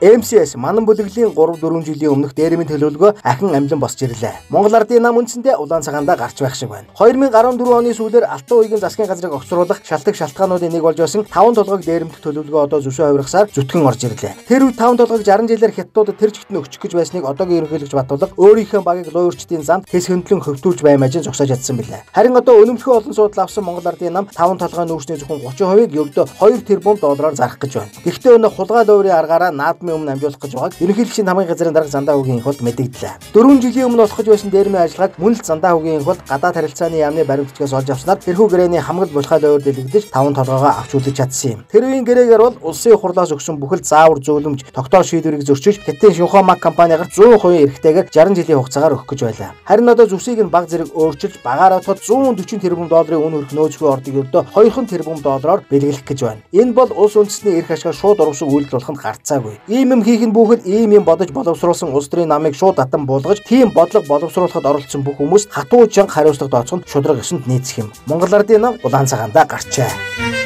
MCS Манан бүлэглэлийн 3-4 жилийн өмнөх дээрмийн төлөвлөгөө ахин амлан босч ирлээ. Монгол Ардын нам үндсэндээ улаан цагаандаа гарч байх шиг байна. 2014 оны сүүлээр Алтан уягийн засгийн газрыг огцруулах шалтгаан шалтгаануудын нэг болж байсан таван толгойг дээрэмдэх төлөвлөгөө одоо зүсээ хувиргасаар зүтгэн орж ирлээ. Тэр үед таван толгойг 60 жилээр хятадуудад тэр чигт нь өгчих гэж байсныг одоогийн ерөнхийлөгч Батулга өөрийнхөө багийг луйварчдын замд тэс хөндлөн хөвтүүлж баймаажин зогсоож чадсан билээ. Харин одоо өнөмлөхөө олон суудал авсан Монгол Ардын нам таван толгойн нүүрсний зөвхөн 30%-ийг ердөө 2 тэрбум доллараар зарах гэж байна. Гэхдээ өнөө хулгай луйврын аргаараа наадмын өмнө амжуулах гэж байгааг ерөнхийлөгчийн тамгын газрын дарга Зандаа хөгийн инх бол мэдэгдлээ. 4 жилийн өмнө болох гэж байсан дээрмийн ажиллагааг мөн л Зандаа хөгийн инх бол гадаад харилцааны яамны баримтчгаас олж авснаар тэрхүү гэрээний хамгал булхай луйвар дэлгэгдэж таван толгойгоо авч үлдэж чадсан юм. Тэр үеийн гэрээгээр бол улсын хурлаас өгсөн бүхэл заавар зөвлөмж тогтоол шийдвэрийг зөрчиж Хятадын Шинхуа Мак компанигаар 100% эрхтэйгээр 60 жилийн хугацаагаар өгөх гэж байлаа. Харин одоо зүсийг нь баг зэрэг өөрчилж багаараа тод 140 тэрбум долларын үн хүрэх нөөцгүй ордыг ердөө 2 тэрбум доллараар бэлгэлэх гэж байна. Энэ бол улс үндэстний эрх ашгаар шууд урамшиг үйлдэл болох нь гарцаагүй. Ийм юм хийх нь бүхэл ийм юм бодож боловсруулсан улс төрийн намыг шууд татан буулгаж тийм бодлого боловсруулахад оролцсон бүх хүмүүс хатуу чанга хариуцлага дооцох нь шударга ёсонд нийцэх юм. Монгол Ардын нам улаан цагаандаа гарчээ.